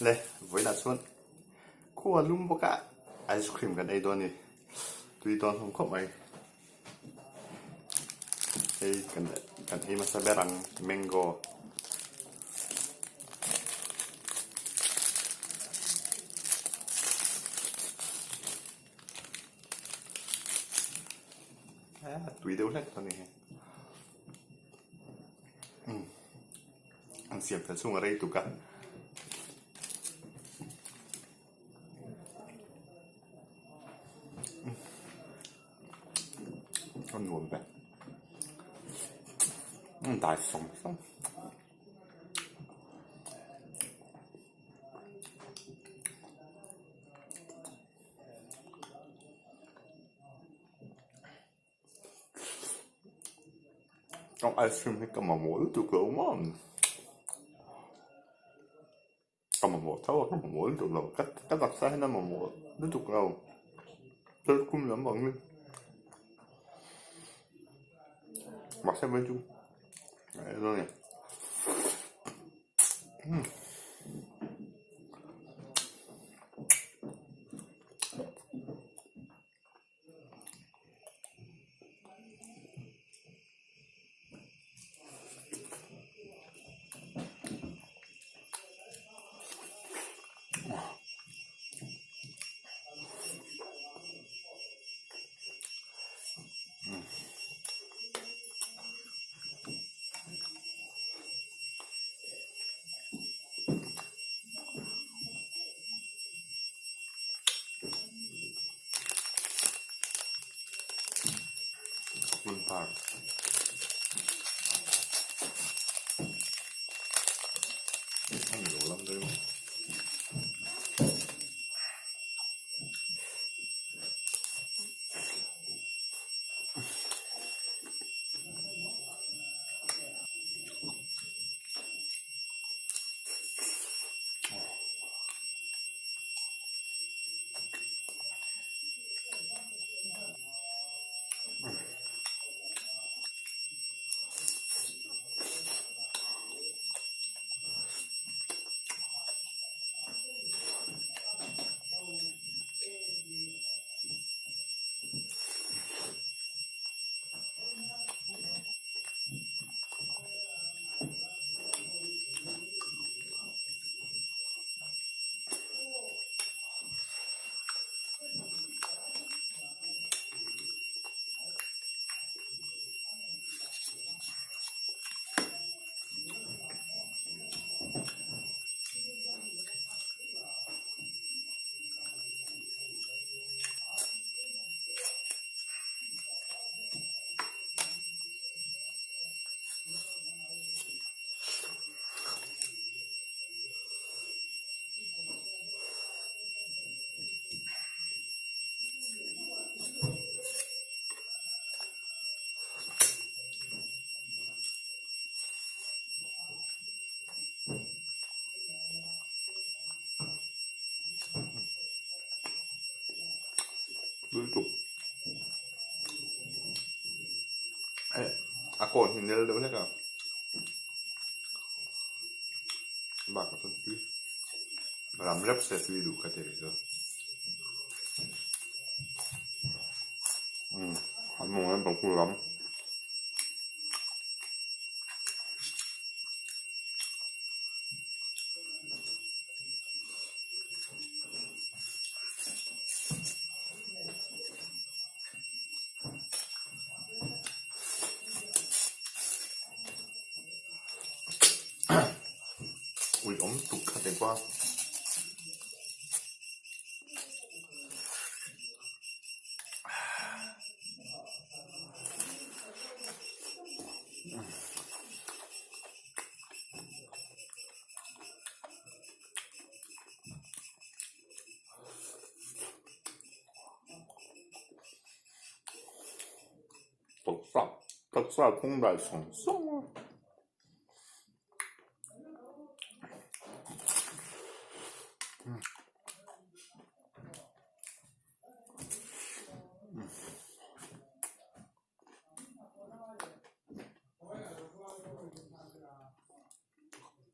Le vawiinah chuan khua lum bawk a ice cream kan ei dawn a ni tui dawn hlawm khawp mai hei kan kan ei hmasa ber ang mango. Tui deuh hlek a ni hei an siam fel chhung a rei tuk a. A nuam ve an dai sawng sawng. Tawng ice cream hi ka mamawh lutuk lo maw ka mamawh tho a ka mamawh lutuk lo ka ka taksa hian a mamawh lutuk lo thil kum lam angin mahse mai chu a en a ni. Hmun park. A ni lo lam daih mai. Lutuk hei a kawn hi nel deuh hlek a bakah chuan tui ram rep se tui duh ka ti rih chu umm a mawng lampang khu ram. Ui awm tuk kha te kua. Taksa taksa kawng dai sawng sawng a.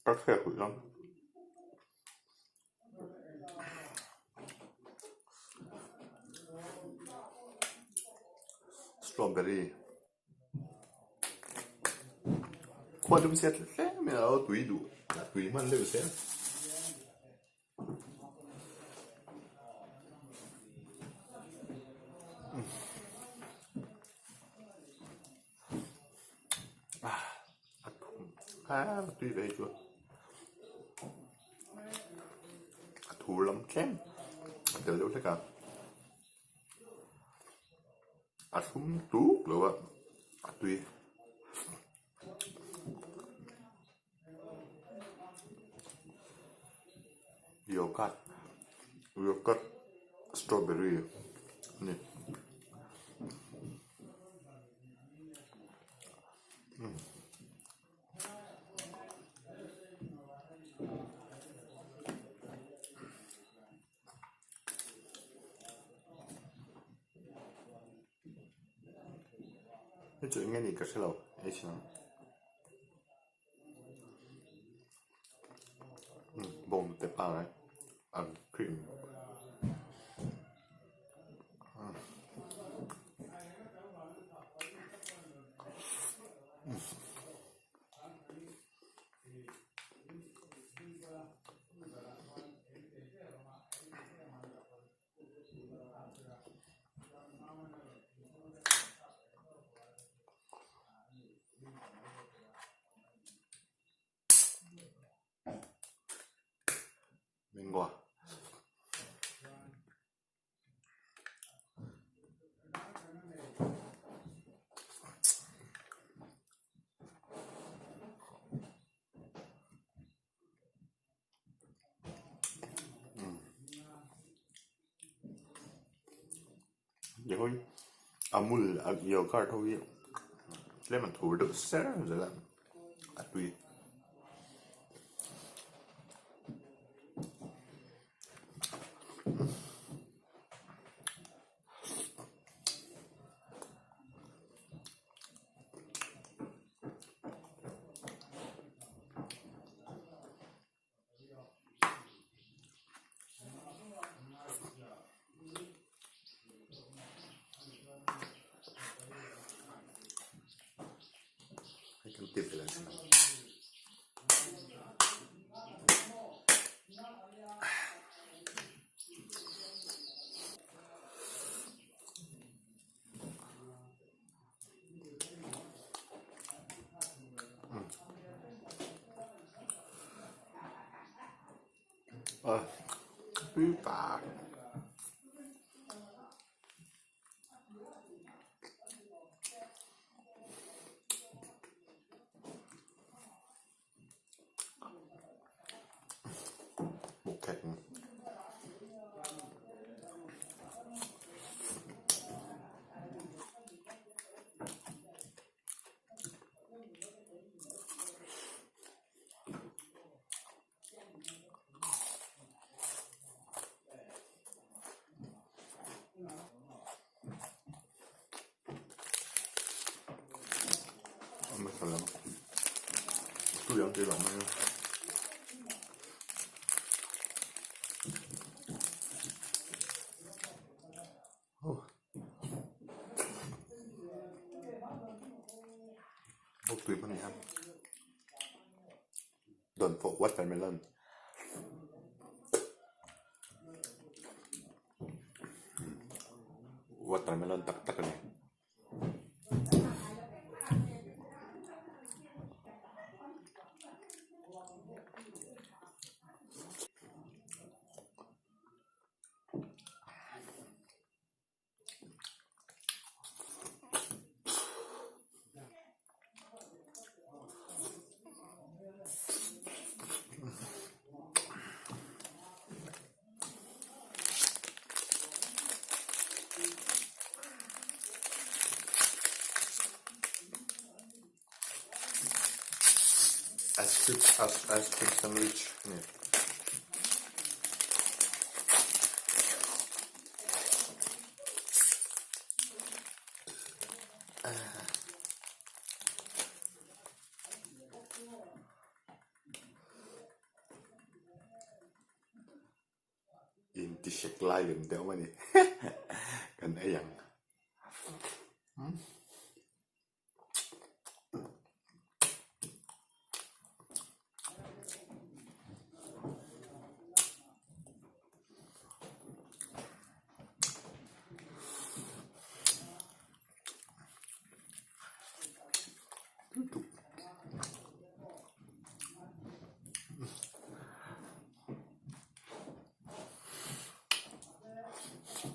Ka hriat huih lam. Strawberry Khuat dum sia hle mai a lo tui duh a tui hman deuh zel. A tui ve chu a thur lam tlem a tel deuh hlek a. A thlum tuk lo a, a tui. Yogurt yogurt strawberry a ni. Hei chu eng nge nih ka hre lo ei chin ang bawng te pangai an cream. Mango. Amul yogurt ho hi tlem an thur deuh ser zel a a tui. Hei kan ti vel ang tui tak. Tui hman a ni a dawnfawh watermelon watermelon tak tak a ni. Ice cream ice cream sandwich a ni. Inti hrek lai lem deuh a ni kan ei ang.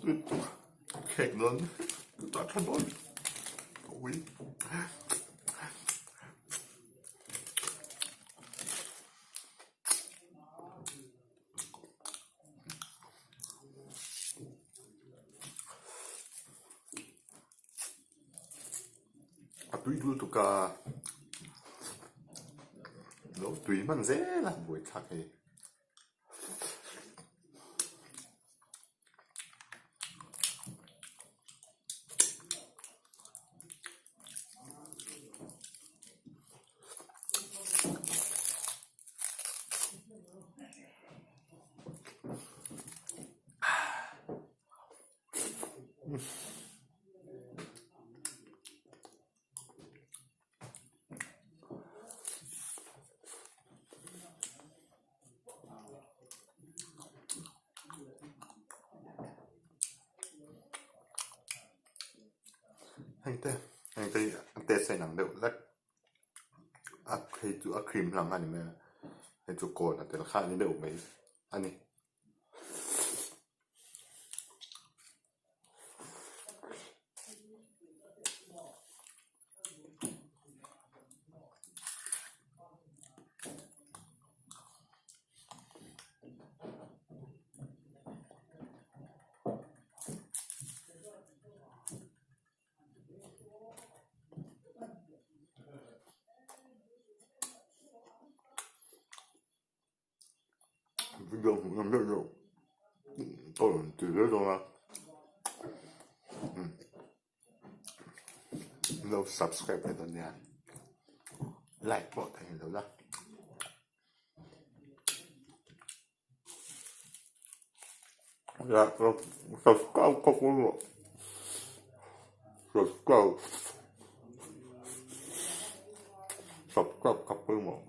lutuk khek dawn chutah tha dawn ui. A tui lutuk a lo tui hman zel a buaithlak hei. Heng te heng te hi a taste a inang deuh hlek a hei chu a cream hlang a ni mai a hei chu corn a tel kha a ni deuh mai a ni. Video hmuh nawm deuh deuh ka rawn ti zel dawn a lo subscribe ve dawn nia like pawh thei lo la. Subscribe ka pawimawh subscribe subscribe ka pawimawh.